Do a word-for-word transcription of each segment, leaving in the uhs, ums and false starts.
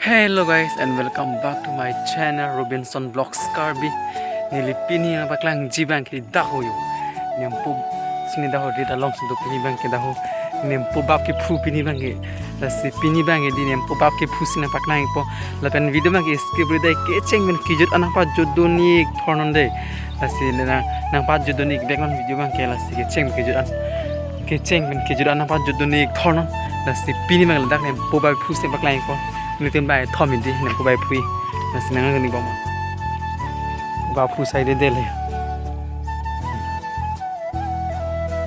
Hello guys and welcome back to my channel Robinson Vlogs Karbi. Neli pini nangpaklangji abangke daho yo. Nempo sini daho di dalong suntuk pini abangke daho. Nempo bap kephu pini abangke. Lasi pini abangke di nempo bap kephu si nangpaklangpo. Lapen video abangke skip ri dei, kecheng pen kejut an nangpajutdun ik thornon dei. Lasi nang nangpajutdun ik vek non video abangke, lasi kecheng pen kejut an. Kecheng pen kejut an nangpajutdun ik thornon. Lasi pini abang ladak nempo bap kephu si nangpaklangpo. Nelitum bang thom di nempo bap kephu. Lasi nang ni bom. Bap kephu sai dei dei le.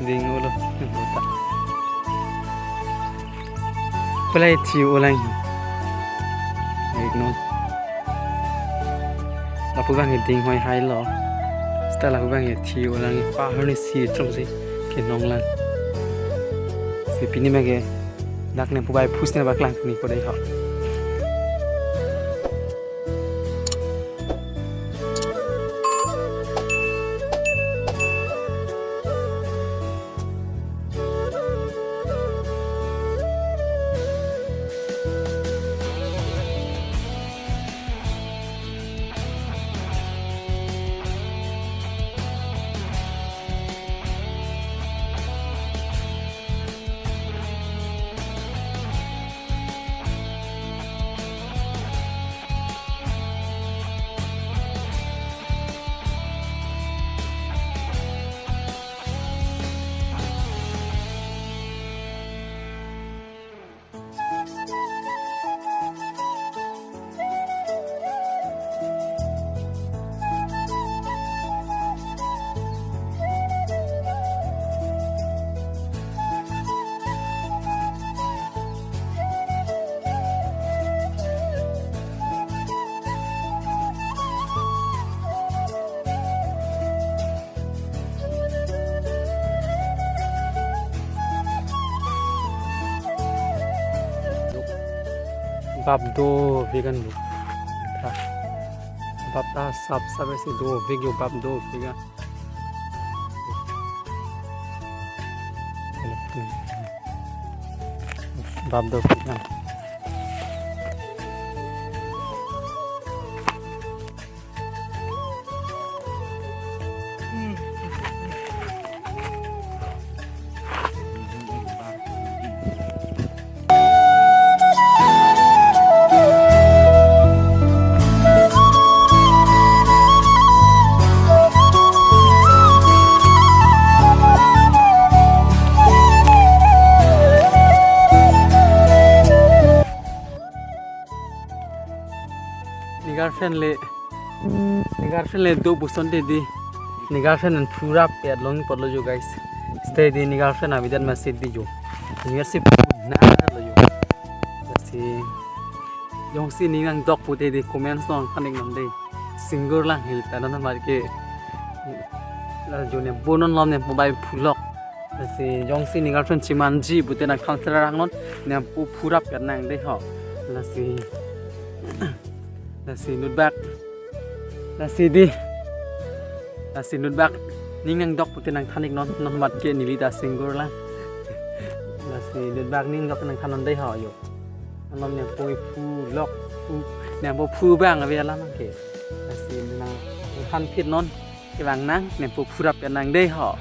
Ding ulo. Pelai thi ulang. Baik non. Lapu abang ding hoi hai lo. Seta lapu abang thi ulang, pahor ni si chom si kenong lang. Si pini abangke dak nempo bap kephu si nangpaklang pini ko dei ho. Bap dovek an lo. Tha. Bap ta sap sap si dovek yo, bap dovek an. Bap dovek an. Ne girlfriend le, ne girlfriend le do puson dei di. Ne girlfriend an phurap ya long potlo yo guys. Stay di ne girlfriend abi dat masih di yo. Ne girlfriend si phu na lo yo. Lasi jongsi ning nangdok pute di comment along than ik non dei. Single lang hil ta non mar ke. La jo nempo non lom nempo bap kephu lok. Lasi jongsi ne girlfriend chemanji pute nangthan serang non, nempo phurap ya nang dei ho. Lasi, lasi nutbak. Lasi di. Lasi nutbak. Ning nangdok pute nangthan ik non, non mat ke neli ta single lang. Lasi nutbak ning dok nangthan non dei ho yo. Anom nempo phu lok, phu, nempo phu abang ave alam ke. Lasi nangthan phit non. Kevang nang, nempo phurap ya nang dei ho.